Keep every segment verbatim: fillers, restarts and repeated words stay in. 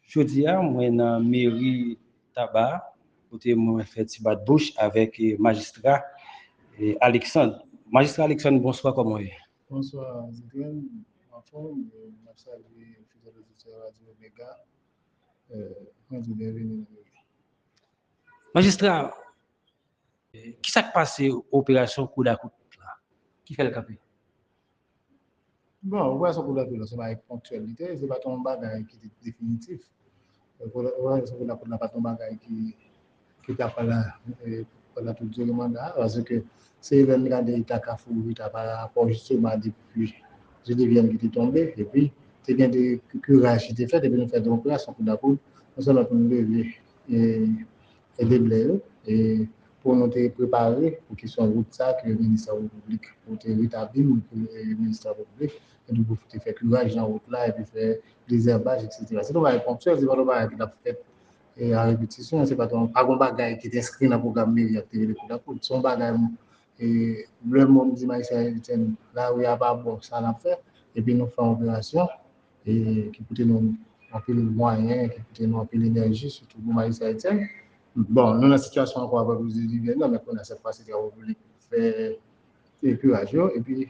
Jodi a, mwen nan meri Taba, kote mwen fè ti bat bouch avèk, eh, majistra, eh, Alexandre. Majistra Alexandre, bonswa, kòman w ye? Bonswa, Zidrène, anfòm, eh, m ap salye fidèl oditè Radio Omega, eh, mwen di w byenveni nan meri. Majistra, eh, ki sa k pase operasyon Koudakout la? Ki fè l kanpe? Bon, operasyon Koudakout la, se yon bagay ponktyèl li te ye, se pa t yon bagay ki te definitif. Operasyon Koudakout la pa t yon bagay ki, ki t ap la, eh, pandan tout dire manda a, paske se lè n gade eta Kafou Rita pa rapò jisteman depi Jilivèn ki te tonbe, epi te gen de kiraj ki te fèt, epi nou fè de operasyon Koudakout, non sèlman pou nou leve, eh, e deblè yo, e pou nou te prepare pou kesyon wout sa ke ministè piblik, pou te retabli, pou, e, ministè piblik, epi pou te fè kiraj nan wout la, epi fè dezèbaj, etsetera. Se te yon bagay ponktyèl, se pa t yon bagay ki t ap fèt, e, a repetisyon, se pa t yon, pa t yon bagay ki te enskri nan pwogram meri a ki te rele Koudakout. Se yon bagay, e, lè m di Majistra Etienne, lari a pa bon, sa n ap fè, epi nou fè yon operasyon, e ki koute nou anpil mwayen, ki koute nou anpil enèji, sitou pou Majistra Etienne. Bon, nou nan sitiyasyon ankò apre kriz Jilivèn nan, men kounye a sèt fwa se travay piblik fè, e, kiraj yo, epi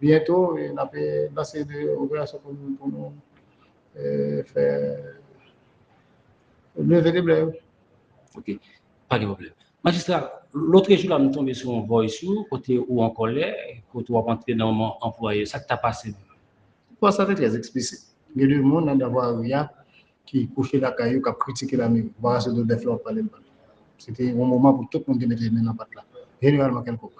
byento, e, n ap, e, lanse de operasyon pou nou, pou nou, e, fè leve deblè yo. Ok, pa gen pwoblèm. Majistra, lòtrejou la, m tonbe sou yon voice ou, kote ou an kòlè, kote w ap antre nan yon anplwaye. Sa k ta pase menm? Bon, sa te trè eksplisit. Gen de moun anndan vwari a ki kouche lakay yo, k ap kritike lameri. Ou pa ka sot odè flè w ap pale l mal. Se te yon moman pou tout moun te mete men nan pat la. Jeneralman kèlkonk.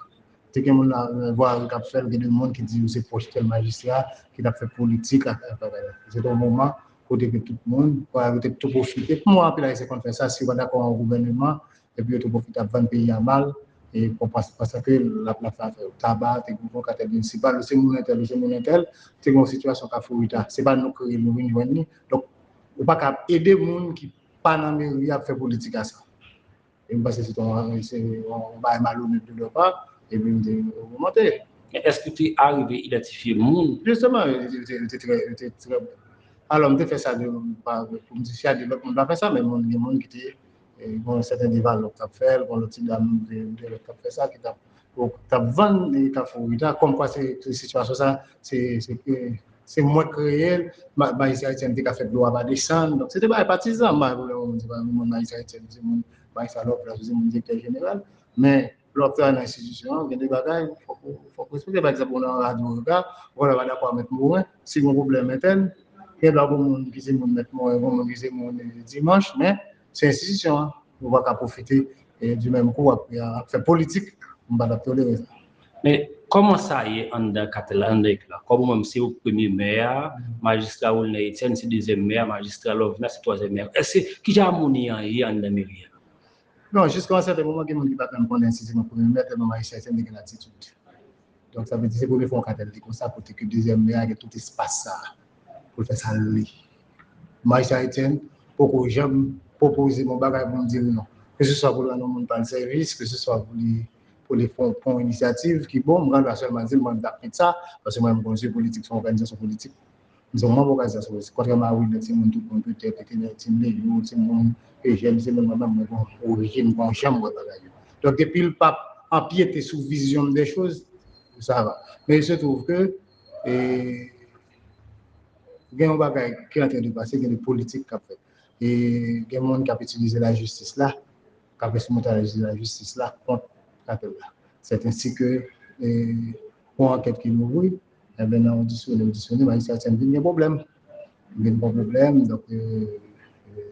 Te gen moun la, vwari k ap fè l, gen de moun ki di yo se pwòch tèl majistra, ki t ap fè politik ak, ak bagay la. Se te yon moman kote ke tout moun, vwari te tou pwofite. Pou mwen, anpil Ayisyen konn fè sa, si yo pa dakò ak yon gouvèneman, epi yo tou pwofite ap vann peyi a mal, e pou pas-, paske l ap, l ap fè afè yo. Taba, te gen yon katèl minisipal, ou se moun entèl, ou se moun entèl, te gen yon sitiyasyon Kafou Rita. Se pa nou kreye l, nou vin jwenn li. Donk, ou pa ka ede moun ki pa nan meri a ap fè politik a sa. E m panse se yon, se yon bagay malonèt de leur part, epi m te ogmante. Men èske w te arive idantifye moun? Jisteman, li te, li te, li te trè, li te trè bon. Alò, m te fè sa de, pa, pou m di fè de lòt moun pa fè sa, men moun, gen moun ki te, e, gen yon sèten devalòp k ap fè l, gen lòt ti dam de, de lòt k ap fè sa, ki t ap, ki t ap vann, e, Kafou Rita, kòmkwa se, se sitiyasyon sa, se, se, se mwen k kreye l, ma-, Majistra Etienne te ka fè dlo a pa desann. Donk, se te bagay patizan, m pa vle moun di pa moun Majistra Etienne, se moun Majistra Lovelace, se moun direktè jeneral. Men, lè w ap travay nan enstitisyon an, gen de bagay, fòk ou, fòk ou respekte. Pa egzanp, ou nan radyo Rega, ou pa dakò ak Mèt Moren, si gen yon pwoblèm entèn, gen dwa gen moun ki se moun Mèt Moren, gen moun ki se moun, eh, Dimanch, men se enstitisyon an. Ou pa ka pwofite, eh, du menm kou ap, ap fè politik. M pa t ap tolere sa. Men, kòman sa ye anndan katèl la, anndan ekip la? Kòm ou menm, se ou k premye mè a, majistra Rolner Etienne se dezyèm mè a, majistra Lovena se twazyèm mè a. Èske, kijan amoni an ye anndan meri a? Non, jiska yon sèten moman, gen moun ki pa t menm konnen si se mwen premye mè, tèlman majistra Etienne te gen latitid. Donk, sa vle di, se premye fwa yon katèl te konsa, kote ke dezyèm mè a gen tout espas sa a pou l fè sa l vle. Majistra Etienne poko janm pwopoze m yon bagay pou m di l non. Keseswa pou l rann yon moun pa l sèvis, keseswa pou li, pou li fè yon, pran yon inisyativ ki bon, m gen dwa sèlman di l, mwen, m t ap met sa, paske mwen, m konn se politik, se yon òganizasyon politik. M se yon manm òganizasyon politik. Kontrèman a Wilner, timoun tout moun petèt, ki te nan Team Leyou, timoun Ejèn, se moun mwen menm, mwen, bon, orijin, mwen, janm wè bagay yo. Donk, depi l p ap anpyete sou vizyon m de choz, sa va. Men il se trouve que, e, gen yon bagay ki antren de pase, gen de politik k ap fèt. E gen moun k ap itilize lajistis la, k ap enstrimantalyze lajistis la kont katèl la. C'est ainsi que, e, pou ankèt ki louvri, enben, nan odisyone, odisyone, majistra Etienne vin gen pwoblèm. Vin gen pwoblèm, donk, e, e,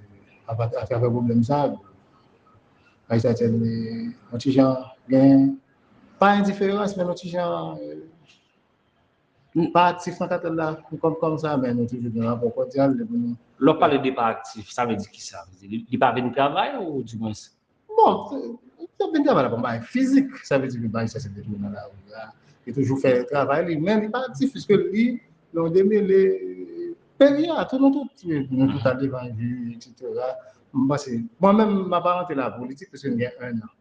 apa-, atravè pwoblèm sa, majistra Etienne, e, yon ti jan gen, pa endiferans, men yon ti jan, e, pa aktif nan katèl la, kòm, kòm sa, men nou toujou gen rapò kòdyal, depi nou... Lè w pale de pa aktif, sa vle di ki sa? Vle di li, li pa vin travay ou di mwens? Bon, se, se vin travay la pa yon bagay fizik, sa vle di ke majistra Etienne te toujou nan lari a, li toujou fè travay li, men li pa aktif, piske li, nan demele peyi a, tout, nou tout, nou tout al devan jij, etsetera. M panse, mwen menm, m aparante la politik, piske m gen enn an.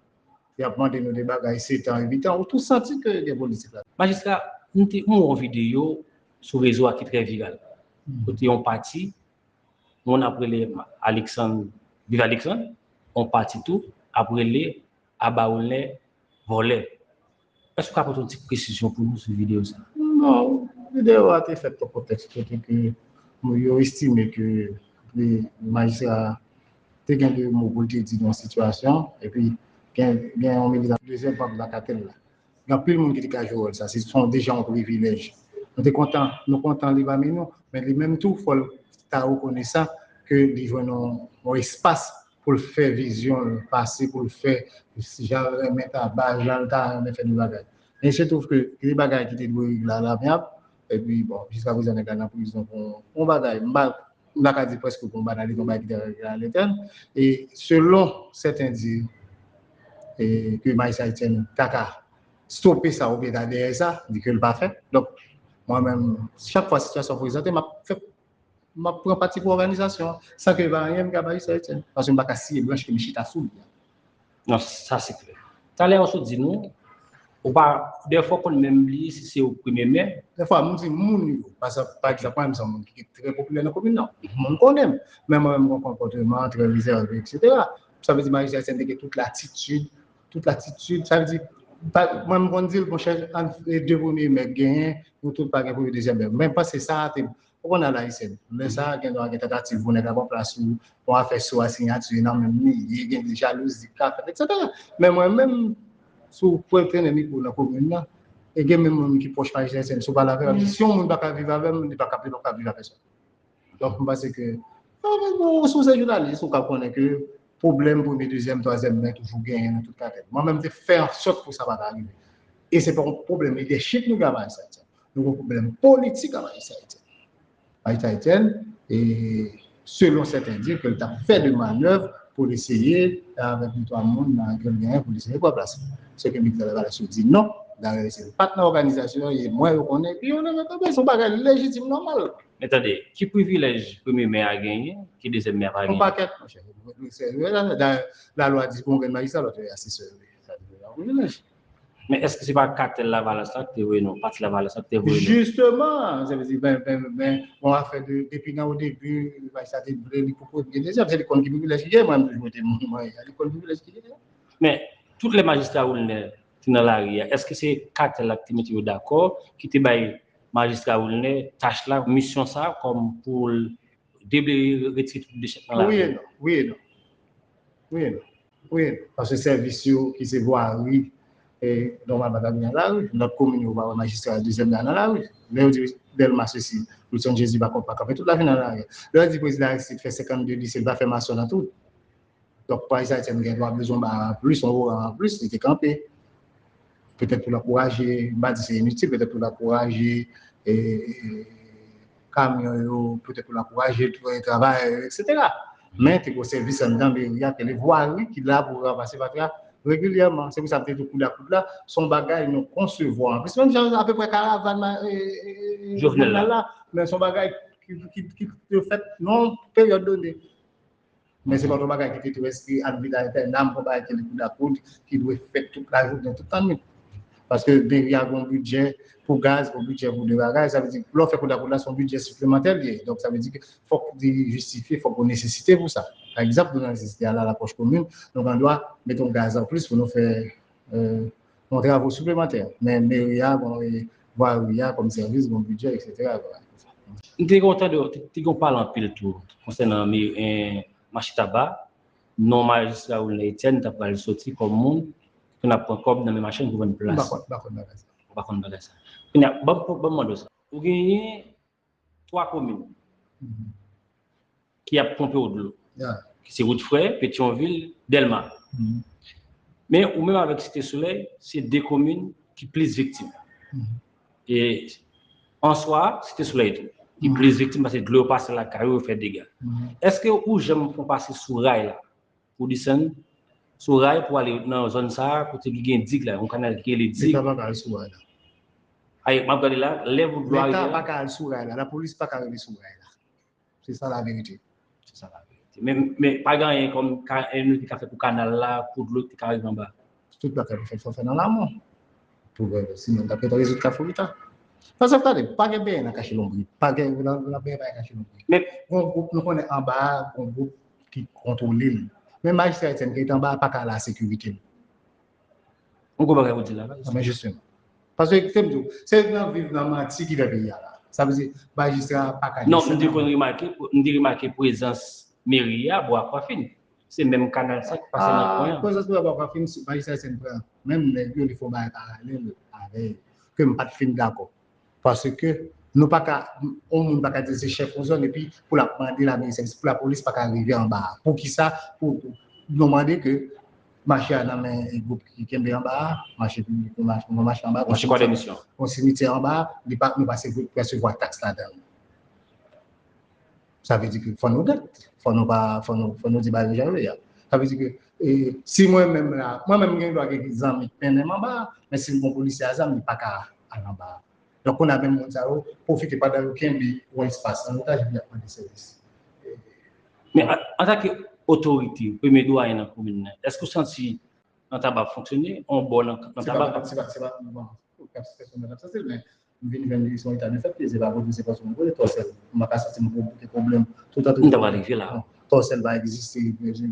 Y ap mande nou de bagay sèt an, uit an, ou tou santi ke gen politik la. Majistra, m te, m wè yon videyo sou rezo a ki trè viral. Hmm. Kote yon pati, Yon moun ap rele Alexandre, Viv Alexandre, yon pati tou ap rele Aba Wilner vòlè. Èske w ka pote yon ti presizyon pou nou sou videyo sa a? Non, videyo a te fèt nan kontèks kote ke yo estime ke majistra a te gen de mo pou l te di nan yon sitiyasyon, epi gen, gen yon militan dezyèm pati la ka tèl la. Gen anpil moun ki te ka jwe wòl sa. Se yon, deja yon privilèj. Nou te kontan, nou kontan li pami nou, men li menm tou, fò l ta rekonesan ke li jwenn yon, yon espas pou l fè vizyon l pase, pou l fè jan l renmen tabak, jan l ta renmen fè de bagay. Men se twouve ke gen de bagay ki te dwe regle alamyab, epi bon, jiskaprezan nèg la nan prizon pou yon bagay. M pa, m pa ka di prèske pou yon banalite, yon bagay ki te regle alentèn. E selon sèten di, e ke Majistra Etienne ta ka stope sa oubyen ta dèyè sa, di ke l pa fè. Donk, mwen menm, chak fwa sitiyasyon prezante, m ap fè, m ap pran pati pou òganizasyon an, san ke pa anyen m ka Majistra Etienne, paske m pa ka siye branch ke m chita sou li a. Non, sa se klè. Talè ou sot di nou, ou pa, dèfwa w konn menm bliye si se ou k premye mè. Dèfwa, m di moun yo. Pa sa, pa egzanp, mwen menm se yon moun ki trè popilè nan komin nan. Moun konnen m. Men mwen menm, mwen gen yon konpòteman trè rezève, etsetera. Sa vle di, Majistra Etienne te gen tout latitid, tout latitid, sa vle di, pa, mwen m konn di l, monchè, ant de premye mè k genyen, nou tout pa gen premye, dezyèm mè. Men m panse sa a te, ou konn a la Etienne. Lè sa a, gen dwa gen tantativ pou nèg la pran plas ou, yon afè sou a siyati nan menm li, gen de jalouzi k ka fèt, etsetera. Men mwen menm, si w pran trennen mikwo nan komin nan, e gen menm moun ki pwòch Majistra Etienne, si w pale avè l, si yon moun pa ka viv avè m, li pa ka, li pa ka viv avè pèsòn. Donk, m panse ke, bon, si w se jounalis, ou ka konnen ke pwoblèm premye, dezyèm, twazyèm mè toujou genyen nan tout katye. Mwen menm, m te fè ansòt pou sa pa ta rive. E se pa yon pwoblèm lidèchip nou gen a Majistra Etienne. Nou gen yon pwoblèm politik a Majistra Etienne. Majistra Etienne, e selon sèten di, ke l t ap fè de manèv pou l eseye, avèk de twa moun nan ke l genyen, pou l eseye pran plas li. Se ke Michel Valancier di non. Dayè, se l pa t nan òganizasyon an, e mwen yo konnen, epi yo leve kanpe, se yon bagay lejitim, nòmal. Men tande, ki privilèj premye mè a genyen, ke dezyèm mè a pa genyen? Yon pakèt, monchè. Se, se, la, la, lalwa di pou yon grenn majistra, lòt yo asesè. Sa se yon privilèj. Men èske se pa katèl Lavalas la ki te voye nou, pati Lavalas la ki te voye nou? Jisteman, sa vle di, ben, ben, ben, bon, afè de, depi nan o debi, majistra te vle li pou premye, dezyèm, se li konn ki privilèj ki genyen, mwen, m toujou te moun mwen, li konn privilèj ki genyen. Men, tout lè majistra Wilner te nan lari a, èske se katèl la ki te mete yo dakò, ki te bay majistra Wilner tach la, misyon sa, kòm pou l debleye, retire tout dechèk nan lari a? Wi e non, wi e non. Wi e non. Wi e non. Paske sèvis yo ki se vwari, e, nòmalman ta dwe nan lari. Lòt komin yo pa wè majistra dezyèm nan nan lari. Lè yo di Dèlma sesi, Wilson Jezi pa konn pa kanpe tout lavi nan lari. Lè yo di prezidan Aristide fè senkannde lise, l pa fè mason nan tout. Donk, Majistra Etienne gen dwa bezwen ba anplis, yon oran anplis, li te kanpe. Petèt pou l ankouraje, m pa di se initil, petèt pou l ankouraje, e, e, kamyon yo, petèt pou l ankouraje travayè yo, etsetera. Men, te gen sèvis anndan meri a, ke le vwari ki la pou ranmase fatra regilyèman. Se pou sa m te di koudakoud la, se yon bagay nou konsevwa. Anplis, menm jan apeprè karavàn, e, e, e, Jovenel la, men se yon bagay ki, ki, ki te fèt nan yon peryòd done. Men se pa yon bagay ki te tou enskri ad vitam aeternam, yon bagay ki li koudakoud, ki dwe fèt tout lajounen, tout lannwit. Paske meri a gen yon bidjè pou gaz, gen yon bidjè pou de bagay, sa vle di, lè w fè koudakoud la, se yon bidjè siplemantè li ye. Donk, sa vle di ke fòk li jistifye, fòk gen nesesite pou sa. Pa egzanp, nou nan nesesite a la, lapòch komin, nou gen dwa mete yon gaz anplis pou nou fè, e, yon travo siplemantè. Men meri a, bon, e, vwari a, kòm sèvis, gen yon bidjè, etsetera. M te kontan de, te, te gen pale anpil tou, konsènan me, e, mache taba, non majistra Wilner Etienne ta pral soti kòm moun ki konn ap pran kòb nan men machann pou vann plas. M pa konn, m pa konn bagay sa. Ou pa konn bagay sa. Kounye a, ban m, ban m mande w sa. Ou genyen twa komin ki ap ponpe w dlo. Ki se Wouchfrè, Petyonvil, Dèlma. Men ou menm avèk Site Solèy, se de komin ki plis viktim. E an swa, Site Solèy tou, ki plis viktim paske dlo yo pase lakay yo, yo fè dega. Èske ou janm pran pase sou ray la pou desann sou ray pou ale nan zòn sa a, kote ki gen dig la, yon kanal ki rele dig? Leta pa ka al sou ray la. Ay, m ap gade la, lè pou dlo a rive la. Leta pa ka al sou ray la, lapolis pa ka rive sou ray la. Se sa laverite. Se sa laverite. Men, men pa gen anyen kòm ka, nou te ka fè pou kanal la, pou dlo te ka rive anba. Tout bagay pou fèt, fò fè nan lamò. Pou, sinon, n t ap gentan rezoud Kafou Rita. Paske, tande, pa gen benyen nan kache lonbrit. Pa gen, nan, nan benyen pa gen kache lonbrit. Men, gon gwoup, nou konnen anba a, gon gwoup ki kontwole l. Men majistra Etienne ki rete anba a pa ka al a sekirite l. Ou konprann sa ou di la? Men jisteman. Paske, se m di w, se nan viv nan manti ki fè peyi a la. Sa vle di, majistra pa ka... Non, m te konn remake, m te remake prezans meri a, Bwa Kwafin. Se menm kanal sa ki pase nan kwen an. Prezans meri a, Bwa Kwafin, majistra Etienne pran menm nèg yo, li fè yon bagay paralèl avè yo, ke m pa t fin dakò. Paske nou pa ka, yon moun pa ka di se chèf yon zòn epi pou l ap mande lameri sèvis, pou lapolis pa ka rive anba a. Poukisa? Pou, pou nou mande ke mache a nan men gwoup ki kenbe anba a, mache piblik, mache, mache anba a, mache kwa de misyon, yon simityè anba a, li pa, nou pa se resevwa taks ladan l. Sa vle di ke fò nou nèt, fò nou pa, fò nou, fò nou di bagay yo jan yo ye a. Sa vle di ke, e, si mwen menm la, mwen menm gen dwa gen zanmi k mennen m anba a, men si m gon polisye a zam, li pa ka al anba a. Donk, kounye a menm moun sa yo pwofite pandan yo kenbe yon espas an otaj, epi y ap mande sèvis. Men an, antanke otorite, premye dwayen nan komin nan, èske w santi nan Taba ap fonksyone, yon bò nan, nan Taba? Se pa, se pa, se pa, bon, kap sitiyasyon nan kap santi l, men m vin jwenn li se yon eta de fèt, se pa kote, se pa sou mwen kote, Tòsèl. M pa ka santi m pou pote pwoblèm toutan, toutan. M ta pral rive la. Tòsèl pa egziste,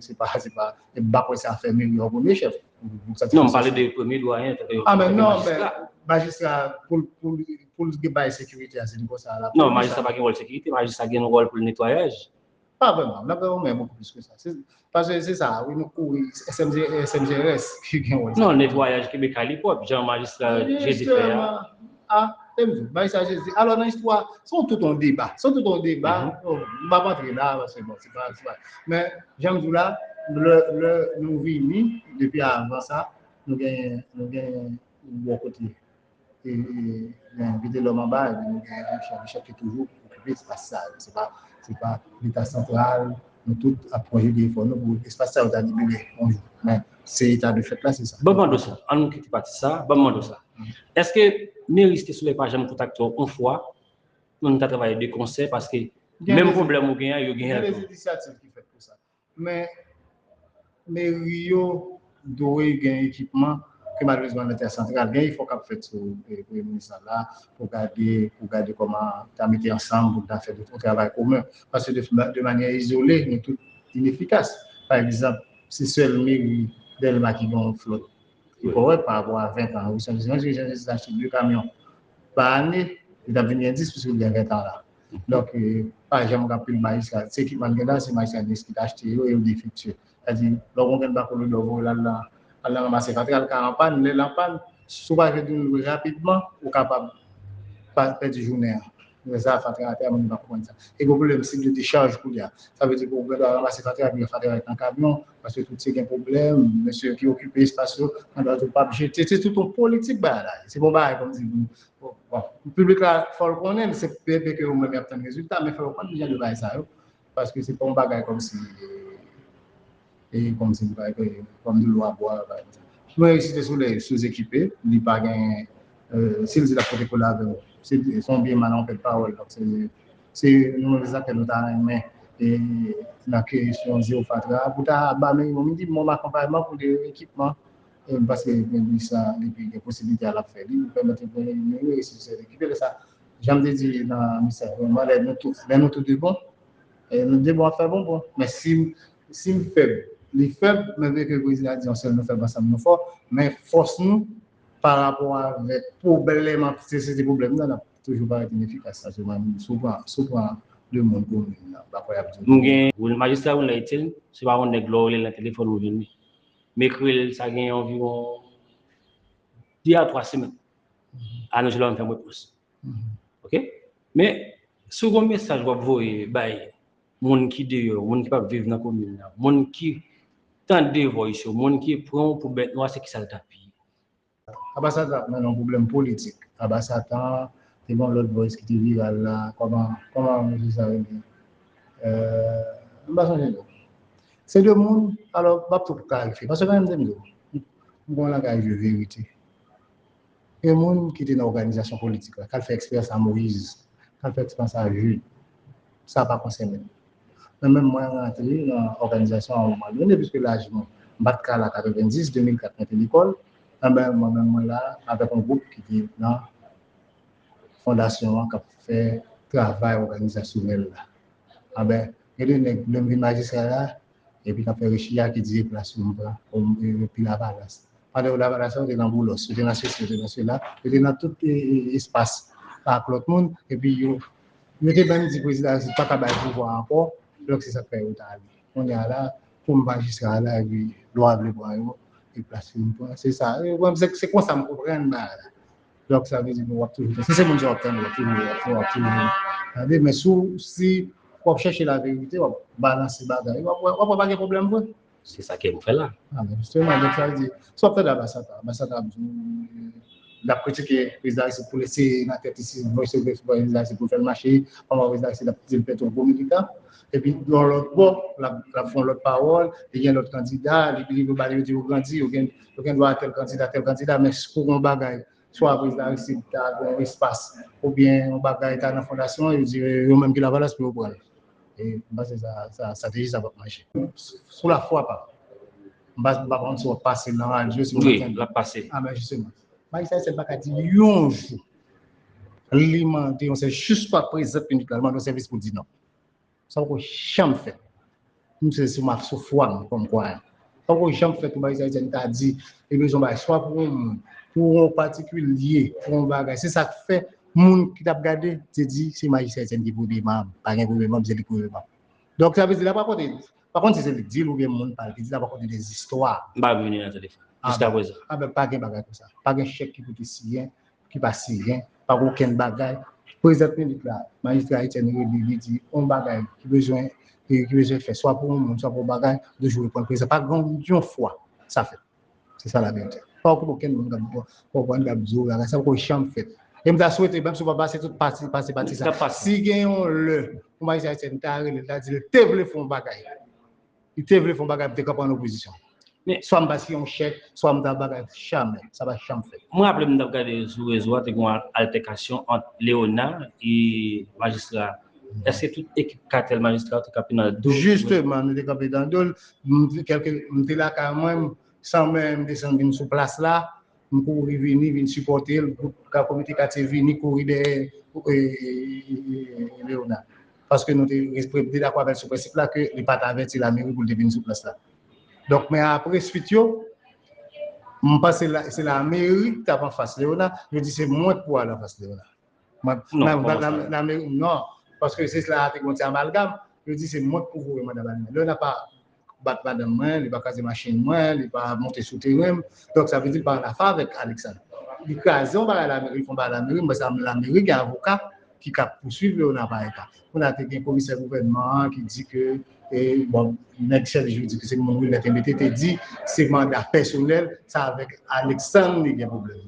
se pa, se pa, m pa kwè se afè meri an premye chèf. Non, m pale de premye dwayen, tanke yon majistra. Ah, men non, men majistra, pou, pou, pou l bay sekirite a, se li konsa la. Non, majistra pa gen wòl sekirite, majistra gen yon wòl pou l netwayaj. Pa vrèman, l ap fè yon men bokou plis ke sa. Se, paske se sa, wi, nou kouri, S M G, S M G R S ki gen wòl sa. Non, netwayaj kenbe kay li pwòp, jan majistra Jezi fè a. Jisteman. Ah, se m di w, majistra Jezi. Alò, nan istwa, se yon tout yon deba. Se yon tout yon deba. Bon, m p ap antre la, paske, bon, se pa, se pa. Men, jan m di w la, lè, lè nou vini, depi avan sa, nou gen, nou gen yon bò kote e, e, gen Vitelhomme anba, epi nou gen Richard. Richard ki toujou okipe espas sa yo. Se pa, se pa Leta santral, nou tout ap konjige efò nou pou espas sa yo ta libere yon jou. Men, se eta de fèt la, se sa. Ban m mande w sa, an nou kite pati sa, ban m mande w sa. Èske meri Site Solèy pa janm kontakte w yon fwa pou nou ta travay de konsè, paske menm pwoblèm ou gen an, yo gen l tou. Gen de inisiyativ ki fèt pou sa. Men meri yo dwe gen ekipman ke malerezman Leta santral gen efò k ap fèt sou, e, premye minis la pou gade, pou gade kòman ta mete ansanm pou ta fè yon travay komen. Paske de, de manyè izole, nou tout inefikas. Pa egzanp, se sèl meri Dèlma ki gen yon flòt ki kòrèk pa rapò a ven tan. Wi, se yon dirijan ki achte de kamyon pa ane, li t ap vin gen dis piske li gen ven tan la. Donk, e, pa janm gen anpil majistra. Se ekipman ki gen la, se majistra ki te achte yo e yo defektye. Sa di, lè w gen bak kolodò, voye l al nan, al nan ranmase fatra, l ka anpàn, lè l anpàn, si w pa jwenn yon lwe rapidman, ou kapab pa pèdi jounen an. Lè sa, fatra atè, moun pa konprann sa. E gen pwoblèm sik de dechaj kounye a. Sa vle di ke ou gen dwa ranmase fatra, epi fatra ret nan kamyon, paske tout se gen pwoblèm, mesye ki okipe espas yo, nan dwa tou p ap jete. Se tout yon politik bagay la. Se bon bagay kòmsi pou, bon, bon, piblik la, fò l konnen, se P P ke yo menm y ap tann rezilta, men fò yo konn jan de bagay sa yo. Paske se pa yon bagay kòmsi, e, kòmsi li pa, e, kòm de lwa bwa, pa egzanp. Mwen, Site Solèy souzekipe, li pa gen, e, si l di l ap pote kole avè w, se, se yon byen mal, yon pèt pawòl. Donk, se, se nou menm se sa k fè nou ta renmen, e, nan kesyon zewo fatra, pou ta ba meri yon minimòm akonpayman pou de ekipman, e, paske meri sa, depi gen posiblite a, l ap fè li, pou pèmèt meri reyisi sèl ekipe. Lè sa, jan m te di nan mesaj mwen, lè nou tout, lè nou tout de bon, e, nou de bon ap fè bonbon. Men si, si m fèb, li fèb, men vle ke prezidan di yon sèl nou fèb, ansanm nou fò, men fòs nou pa rapò avèk pwoblèm, se, se, se pwoblèm nan, n ap toujou parèt inefikas. Sa, se mwen, si w pran, si w pran de moun komin nan, pa kwè y ap di w. M gen, majistra Wilner Etienne, se pa yon nèg lè w rele l nan telefòn ou jwenn li. M ekri l, sa gen anviwon de a twa semèn. A nou jwenn lè m fè m repons. Ok? Men, si w gen yon mesaj w ap voye bay moun ki deyò, moun ki p ap viv nan komin nan, moun ki tande voice yo, moun ki pran w pou bèt nwa, se kisa l t ap ye? Apa sa t ap mennen yon pwoblèm politik. Apa sa tan, te gen yon lòt voice ki te viral la, kòman, kòman mesye sa rele? Euh, m pa sonje non. Se de moun, alò, m ap tou klarifye. Paske menm m te di w, m gen yon langaj de verite. Gen moun ki te nan òganizasyon politik la, k al fè eksperyans a Moyiz, k al fè eksperyans a Jid. Sa pa konsène m. Mwen menm, mwen rantre nan òganizasyon a yon moman done, piske laj mwen, m pa t ka la katrevenndis, de mil kat mwen te lekòl, enben, mwen menm, mwen la avèk yon gwoup ki te nan fondasyon an k ap fè travay òganizasyonèl la. Anben, gen de nèg, lè m vin majistra la, epi k ap fè rechiya ki di e plas pou m pran, pou m, e, pi Lavalas. Pandan yo Lavalas la, yo te nan Boulos, yo te nan sesi, yo te nan sela, yo te nan tout, e, e, espas ak lòt moun, epi yo, yo te menm di prezidan Aristide pa ka bay pouvwa ankò, donk se sa k fè yo t ale. Kounye a la, pou m majistra la, epi lwa vle pran yo, e plas pou m pran, se sa. E, bon, se, se konsa m konprann bagay la. Donk, sa vle di ke w ap toujou, si se moun sa w ap tande, w ap toujou, w ap toujou, w ap toujou tande. Men si w, si w ap chèche laverite, w ap balanse bagay, w ap, w ap, w ap wè pa gen pwoblèm vre. Se sa ke m fè la. A, men jisteman, donk, sa vle di, si w ap tande Abasata, Abasata ap di w, l ap kritike prezidan Aristide pou l eseye nan tèt li, si voice of prezidan Aristide pou l fè l mache, kòman prezidan Aristide ap di l fè twòp gwo militan. Epi, yon lòt bò, l ap, l ap fè yon lòt pawòl, li gen lòt kandida, li, li, li, yo di yo grandi, yo gen, yo gen dwa a tèl kandida, tèl kandida, men si pou yon bagay, swa prezidan Aristide ta gen yon espas, oubyen yon bagay ta nan fondasyon, yo di yo menm ki Lavalas pou yo pran l. E m panse sa, sa, estrateji sa p ap mache. Sou lafwa pa m. M pa, m pa konn si w ap pase l nan radyo, si w ap tande. Wi, l ap pase. A, men jisteman. Majistra Etienne pa ka di yon jou, li mande yon sèvis, jis pa prezant minit la, li mande yon sèvis pou l di non. Sa poko janm fèt. M se sou ma, sou fwa m kòm kwayan. Sa poko janm fèt pou majistra Etienne ta di, li bezwen bay swa pou yon moun, pou yon patikilye, pou yon bagay. Se sa k fè moun ki t ap gade te di se majistra Etienne ki premye manm. Pa gen premye manm, se li k premye manm. Donk, sa vle di, l ap rakonte, pa konn si se li k di l oubyen moun pa l ki di l, l ap rakonte de zistwa. M pa vini nan telefòn. Jiskaprezan. A, ben, pa gen bagay konsa. Pa gen chèk ki pou te siyen, ki pa siyen, pa gen okenn bagay. Prezant minit la, majistra Etienne rele, li di, yon bagay ki bezwen, ki bezwen fè, swa pou yon moun, swa pou yon bagay, toujou reponn prezan. Pa gen yon fwa sa fèt. Se sa laverite. Pa okipe okenn moun k ap, k ap di w bagay, sa poko janm fèt. E m ta swete, menm si w pa pase tout pati, pase pati sa. Si gen yon lè, yon majistra Etienne ta rele, ta di l te vle fè yon bagay. Li te vle fè yon bagay pou te kanpe an opozisyon. Men swa m pa siyen yon chèk, swa m ta bagay, jamè. Sa pa janm fèt. Mwen raple m t ap gade sou rezo a, te gen yon altèkasyon ant Léonard e majistra. Èske tout ekip katèl majistra yo te kanpe nan do? Jisteman, nou te kanpe nan do l. M, kèlke, m te lakay mwen, m, san mwen, m desann vin sou plas la. M kouri vini, vin sipòte l, gwoup ka komite katye vini kouri dèyè, e, e, e, e, Léonard. Paske nou te, te dakò avè l sou prensip la ke li pa t avèti lameri pou l te vin sou plas la. Donk, men apre swit yo, m panse la, se lameri ki t ap anfas Léonard, yo di se mwen k pou al anfas Léonard. Mwen, non, la, kòman la, sa? Lameri, non, paske se la te gen yon ti amalgam, yo di se mwen k pou voye manda ba Léonard. Léonard pa bat madanm mwen, li pa kraze machin mwen, li pa monte sou teren m. Donk, sa vle di l pa ann afè avèk Alexandre. Li kraze yon bagay lameri, li fè yon bagay lameri, men sa lameri gen avoka ki ka pouswiv Léonard pa eta. Kounye a te gen komisè gouvènman an ki di ke, e, bon, nèg sèvis jiridik, se moun Wilner te mete, te di se manda pèsonèl, sa avèk Alexandre li gen pwoblèm.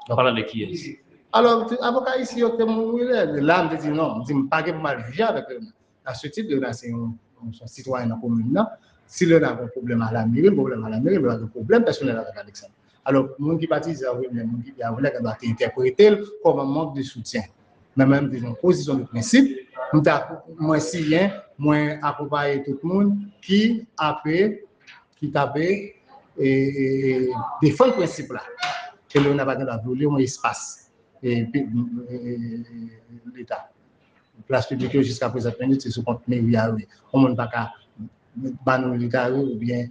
Donk, palan de kiyès? Alò, avoka isi yo te moun Wilner. La, m te di non, m di m pa gen pou m al jije avèk Léonard. Asetit, Léonard se yon, yon, yon sitwayen nan komin nan. Si Léonard gen pwoblèm a lameri, pwoblèm a lameri, li pa gen pwoblèm pèsonèl avèk Alexandre. Alò, moun ki patizan Wilner, moun ki di a Wilner, gen dwa te entèprete l kòm yon mank de soutyen. Men mwen, m te nan pozisyon de prensip, m ta, mwen siyen, mwen akonpaye tout moun ki ape, ki t ape, e, e, e, defann prensip la. Ke Léonard pa gen dwa vyole yon espas, e, pi, e, e, e, Leta. Plas piblik yo jiska prezan minit, se sou kont meri a yo ye. Yon moun pa ka ba nou leta yo oubyen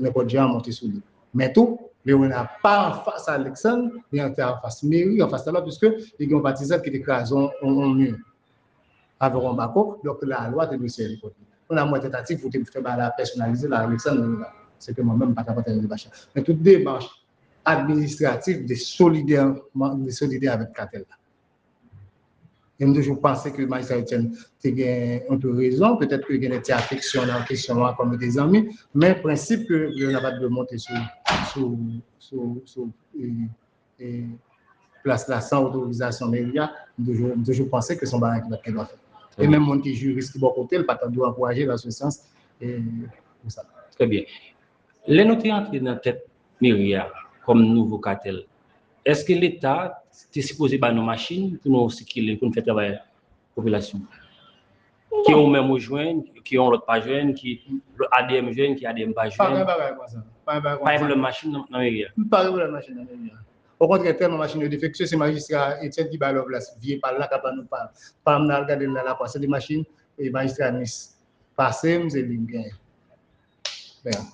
nenpòt jan monte sou li. Men tou, Léonard pa anfas Alexandre, li antre anfas meri, anfas talò, piske li gen yon patizan ki te kraze yon, yon, yon mi avèk yon bako, donk lalwa te dwe sèvi kont li. Kounye a, mwen, tantativ pou te fè bagay la pèsonalize la, Alexandre Léonard. Se ke mwen menm, m pa ka pran tèl demach la. Men tout demach administratif de solidè, de solidè avèk katèl la. E m toujou panse ke majistra Etienne te gen yon pe rezon, petèt ke gen de ti afeksyon nan kesyon an kòm de zanmi, men prensip ke Léonard pa t dwe monte sou, sou, sou, sou, e, e, plas la san otorizasyon meri a, m toujou, m toujou panse ke se yon bagay ki pa t gen dwa fèt. E menm moun ki jiris ki bò kote l, pa t dwe ankouraje l an se sans, e, pou sa. Trè byen. Lè nou te antre nan tèt meri a kòm nouvo katèl, èske Leta te sipoze ba nou machin pou nou sikile, pou nou fè travay popilasyon? Ke ou menm ou jwenn, ke yon lòt pa jwenn, ke A D M jwenn, ke A D M pa jwenn. Pa gen bagay konsa. Pa gen bagay konsa. Pa gen pwoblèm machin nan, nan meri a. Pa gen pwoblèm machin nan meri a. Okontrè, tèlman machin yo defektye, se majistra Etienne ki bay lòv la, vye pa l la, k ap ban nou pa l. Pa m nan al gade l nan lakwa, se de machin, e majistra Nice pase m, se li m genyen. Men,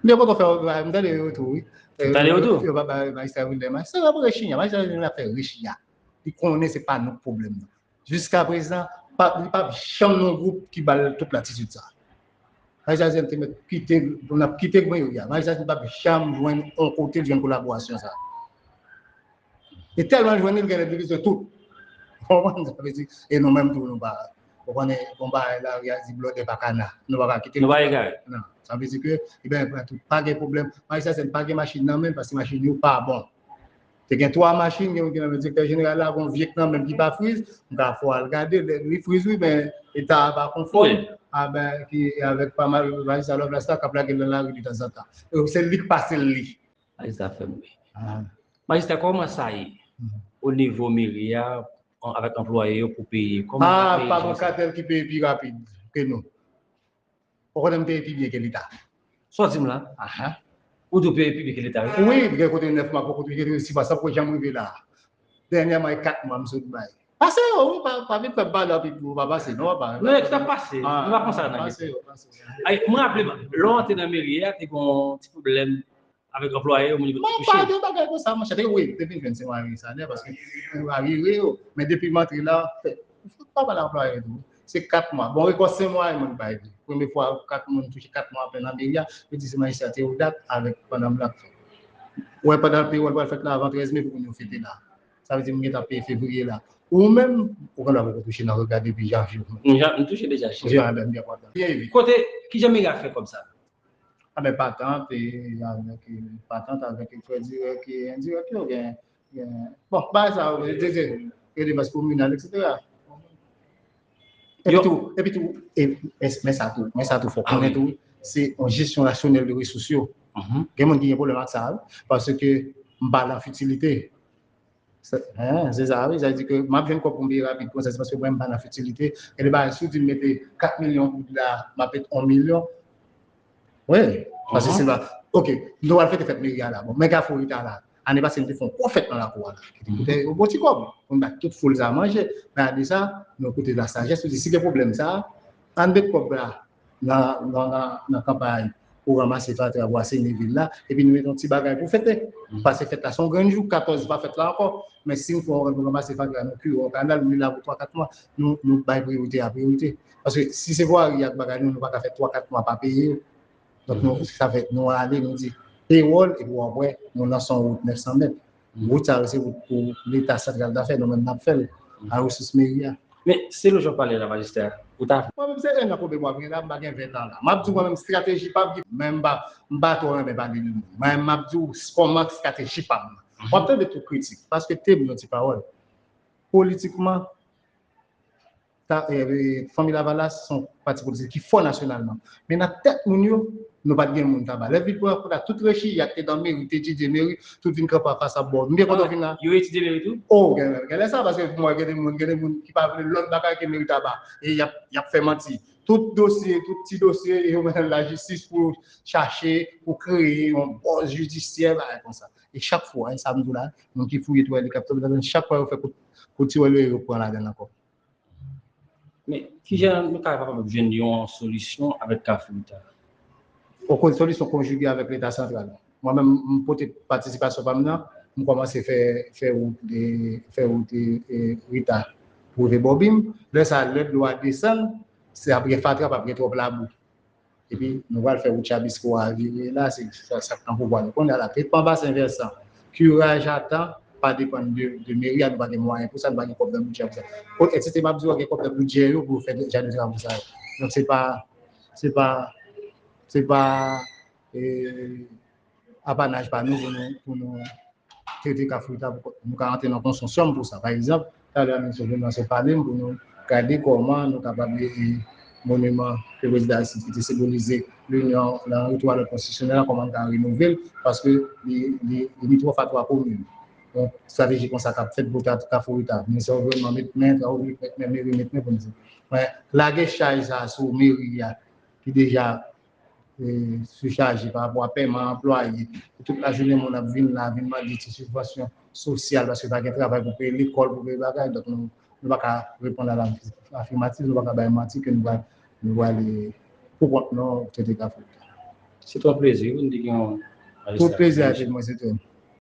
m te kontan fè, m tande yo tou, wi. Tande yo tou? Yo pa bay majistra Wilner, majistra ap rechinya, majistra Wilner ap fè rechinya. Li konnen se pa nou k pwoblèm nan. Jiskaprezan, pa, li p ap janm nan gwoup ki ba l tout latitid sa. Majistra Etienne te mèt kite, pou n ap kite gwen yo ya. Majistra Etienne p ap janm jwenn yon kote l jwenn kolaborasyon sa. E tèlman l jwenn li, l genlè te bezwen tout. Konprann sa vle di? E nou menm tou, nou pa. Ou konnen, bon bagay la, y a di blòdè pa kana. Nou pa ka kite. Nou pa egare. Non. Sa vle di ke, e ben, pran tout. Pa gen pwoblèm. Majistra Etienne pa gen machin nan men l, paske machin yo pa bon. Te gen twa machin, gen yon ki nan men direktè jeneral la, gon vye k nan menm ki pa friz, m ka fè w al gade, li friz wi, men eta a pa konfòm, a ben, ki avèk pa mal, majistra Lovelace la, k ap lage l nan lari detanzantan. E se li k pase l li. Majistra fè m ri. Majistra, kòman sa ye? O nivo meri a, an, avèk anplwaye yo pou peye? Kòman sa peye? Ah, pa gon katèl ki peye pi rapid ke nou. Ou konnen m peye pi byen ke leta. Sa w di m la? Aha. Ou tou peye pi byen ke leta, wi? Wi, gen kote nèf mwa, gen kote sis mwa, sa poko janm rive la. Dènyèman, e kat mwa m sot bay. Pase yo, wi, pa, pa vin fè m pale anpil pou pa pase, non, pa. Non, e sa pase. Nou pa konsa nan pase yo, pase yo. Ay, mwen raple m, lè w antre nan meri a, te gen yon ti pwoblèm avèk anplwaye yo, moun yo te touche. Mwen pa gen bagay konsa, monchè. Te wi, te vin jwenn se mari sa nè, paske mari wi yo. Men depi m antre la, fè, pa pale anplwaye yo tou. Se kat mwa. Bon, rekò senk mwa, e moun bay li. Premye fwa, kat moun touche kat mwa apèn nan meri a, yo di se majistra Théodat avèk pandan m la k fè. Wè, pandan pewòl pral fèt la, avan trèz me pou moun yo fete la. Sa vle di, m gentan peye fevriye la. Ou menm, ou konn ap touche nan rega depi janvye. M jan-, m touche deja, cheri. Jan, ben, m byen kontan. Byen, wi. Kote, kijan meri a fè kòb sa? Avèk patant, e avèk, e, patant, avèk frè dirèk e endirèk yo, gen, gen, bon, bagay sa yo, se, se, redevans kominal, etsetera. Epi tou, epi tou, e, e, men sa tou, men sa tou, fò konnen tou, se yon jesyon rasyonèl de resous yo. Gen moun ki gen pwoblèm ak sa, wi, paske m pa nan fitilite. Se, en, se sa, wi. Sa vle di ke m ap jwenn kòb pou m peye rapid konsa, se paske mwen, m pa nan fitilite. Gen de bagay, si w di m mete kat milyon goud la, m ap met yon milyon. Wi, paske se pa, oke, nou pral fete fèt meri a la. Bon, men Kafou Rita la, ane pase, nou te fè yon gwo fèt nan lakou a la. Ki te koute yon bon ti kòb. Pou n ba tout foul sa manje. Men ane sa, nou koute lasajès, nou di, si gen pwoblèm sa, ann met kòb la nan, nan, nan, nan kanpay pou ranmase fatra, bwase nevil la, epi nou met yon ti bagay pou fete. Pase fèt la, se yon grenn jou, katòz pa fèt la ankò. Men si nou fè yon grenn pou ranmase fatra, nou kire yon kanal, nou la pou twa, kat mwa, nou, nou bay priyorite a priyorite. Paske si se vwari ak bagay nou, nou pa ka fè twa, kat mwa pa peye yo. Donk, nou, sa fè, nou ale, nou di, pewòl, epi w ap wè, nou lanse yon wout nèf san mèt. Wout sa yo, se wout pou Leta santral ta fè, nou menm n ap fè l, a resous meri a. Men, selon jan w pale la, majistra, ou ta vle. Mwen menm, se en an konbyen mwa m gen la, m pa gen ven tan la. M ap di w, mwen menm, estrateji pa m ki, men m pa, m pa twò renmen pale de moun. Mwen, m ap di w kòman estrateji pa m nan. W ap tande tout kritik, paske te m yon ti pawòl. Politikman, ta, e, e, Fanmi Lavalas se yon pati politik ki fò nasyonalman. Men nan tèt moun yo, nou pa t gen moun taba. Lè vin pran kont la, tout Rechiya ki te nan meri, te etidye meri, tout vin kanpe anfas a bò. M byen kontan w vin la. Yo etidye meri tou? O, gen, gen lè sa, paske mwen, gen de moun, gen de moun ki pa vle lòt bagay ke meri taba. E y ap, y ap fè manti. Tout dosye, tout ti dosye, yo mennen lajistis pou chache, pou kreye yon bòz jidisyè, bagay konsa. E chak fwa, e sa m di w la, moun ki fouye twèl yo, k ap tonbe ladan, chak fwa yo fè kout, kout ti wèl yo, yo pran ladan l ankò. Men, kijan nou kapab jwenn yon solisyon avèk Kafou Rita? Yon solisyon konjige avèk Leta santral. Mwen menm, m pote patisipasyon pa m nan, m kòmanse fè, fè wout, e, fè wout, e, e, Rita pou rive bò Bim. Lè sa, lè dlo a desann, se ap gen fatra, p ap gen twòp labou. Epi, nou pral fè wout Chabisko a vire la, se sa, sa k nan pouvwa nou konnen la. Tretman basen vèsan, kiraj a tan, pa depann de, de meri a, nou pa gen mwayen pou sa, nou pa gen kòb nan bidjè pou sa. O, et cetera, m ap di w, gen kòb nan bidjè yo pou fè jan de travo sa yo. Donk, se pa, se pa, se pa, e, apanaj pa nou pou nou, pou nou trete Kafou Rita pou kont nou, ka rantre nan konsosyòm pou sa. Pa egzanp, talè a minis Jovenel Moïse pale m pou nou gade kòman nou kapab, e, e, moniman ke prezidan Aristide kite senbolize linyon nan retou a lòd konstitisyonèl la, kòman nou ka renouvle l, paske li, li, li limit wòf a twa komin. Donk, estrateji konsa k ap fèt pou ta-, Kafou Rita. Minis anviwònman met men, travo piblik met men, meri met men pou nou di. Men, lage chaj sa a sou meri a, ki deja e, sichaje pa rapò a pèman anplwaye. Tout lajounen, moun ap vin la, vin mande ti sibvansyon sosyal, paske pa gen travay pou peye lekòl, pou peye bagay. Donk, nou, nou pa ka reponn a la afimatif, nou pa ka bay manti ke nou va, nou va ale pou kont nou, et cetera. Se yon plezi pou n te gen yon Tout plezi a te mwen, se te.